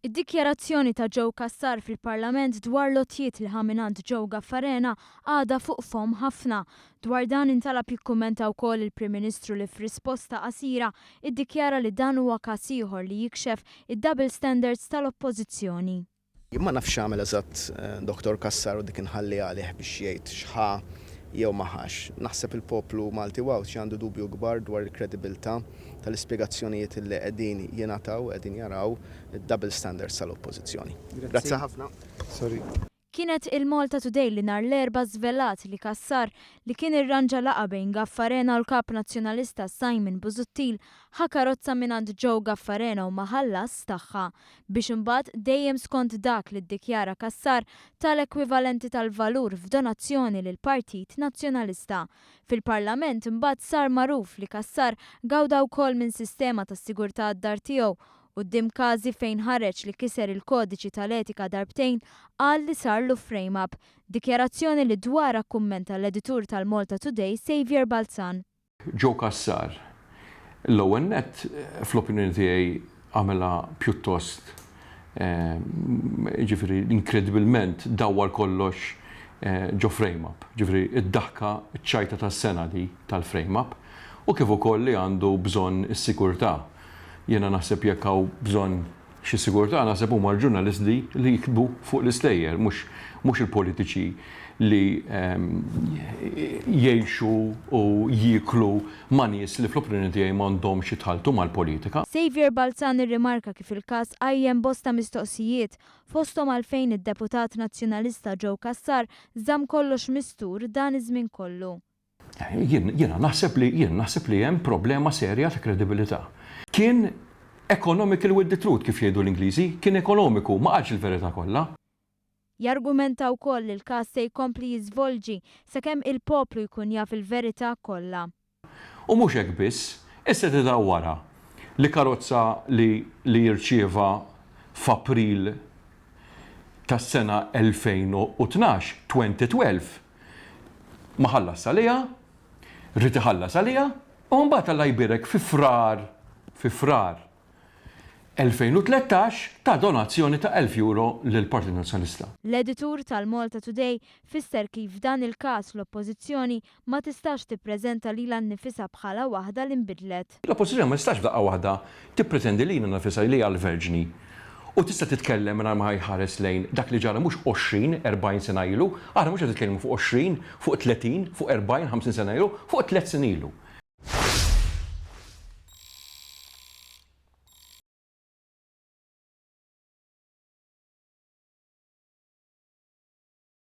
Id-dikjarazzjoni ta' Joe Cassar fil-Parlament dwar l-għotjiet li ħa mingħand Joe Gaffarena għadha fuq fomm ħafna. Dwar dan intalab jikkummenta wkoll il-Prim Ministru li f'risposta qasira iddikjara li dan huwa każ ieħor li jikxef id-double standards tal-Oppożizzjoni. Jien ma nafx x'għamel eżatt Dottor Cassar u dik inħalli għalih biex jgħid x'ħa jew ma ħax. Naħseb il-poplu Malti u Għawdxi għandu dubju kbar dwar il-kredibilità tal-ispjegazzjonijiet li qegħdin jingħataw, qegħdin jaraw id-double standards tal-Oppożizzjoni. Grazzi ħafna. Sorry. Kienet il-Malta Today li nhar l-Erbgħa żvelat li Cassar, li kien irranġa laqgħa bejn Gaffarena u l-Kap Nazzjonalista Simon Busuttil, ħa karozza mingħand Joe Gaffarena u ma ħallasx tagħha, biex imbagħad, dejjem skont dak li ddikjara Cassar, ta l-ekwivalenti tal-valur f'donazzjoni lill-Partit Nazzjonalista. Fil-Parlament imbagħad sar magħruf li Cassar gawda wkoll minn sistema ta' sigurtà għad-dar tiegħu Quddiem każi fejn ħareġ li kiser il-kodiċi tal-etika darbtejn, qal li sarlu frame-up, dikjarazzjoni li dwarha kkummenta l-editur tal-Malta Today Saviour Balzan. Joe Cassar, l-ewwel nett, fl-opinjoni tiegħi għamilha pjuttost, jiġifieri inkredibilment dawwar kollox ġo frame-up. Jiġifieri d-daħka, ċ-ċajta tas-sena di tal-frame-up u kif ukoll li għandu bżonn is-sigurtà. Jiena naħseb jekk hawn bżonn xi sigurtà naħseb huma l-ġurnalisti li jiktbu fuq l-istejjer mhux mhux il-politiċi li jgħixu u jieklu ma' nies li fl-opinjoni tiegħi m'għandhomx jitħalltu mal-politika. Saviour Balzan irrimarka kif il-każ qajjem bosta mistoqsijiet, fosthom għalfejn id-Deputat Nazzjonalista Joe Cassar żamm kollox mistur dan iż-żmien kollu. Jien, jiena naħseb li, jien naħseb li hemm problema serja ta' kredibilità. Kien economical with the truth kif jgħidu l-Ingliżi, kien ekonomiku, ma qalx il-verità kollha. Jargumenta wkoll li l-każ se jkompli jiżvolġi sakemm il-poplu jkun jaf il-verità kollha. U mhux hekk biss, issa tidawwarha li karozza li li rċieva f'April tas-sena 2012, 2012, ma ħallasx għaliha, ried iħallas għaliha, u mbagħad Alla jbierek fi Frar, fi Frar 2013 ta donazzjoni ta' €1,000 lill-Partit Nazzjonalista. L-editur tal-Malta Today fisser kif f'dan il-każ l-Oppożizzjoni ma tistax tippreżenta lilha nnifisha bħala waħda li nbidlet. L-Oppożizzjoni ma tistax f'daqqa waħda tippretendi lilha nnifisha li hija l-verġni u tista' titkellem mingħajr ma jħares lejn dak li ġara mhux 20, 40 sena ilu, aħna mhux qed nitkellmu fuq 20, fuq 30, fuq 40, 50 sena ilu, fuq tlett snin ilu.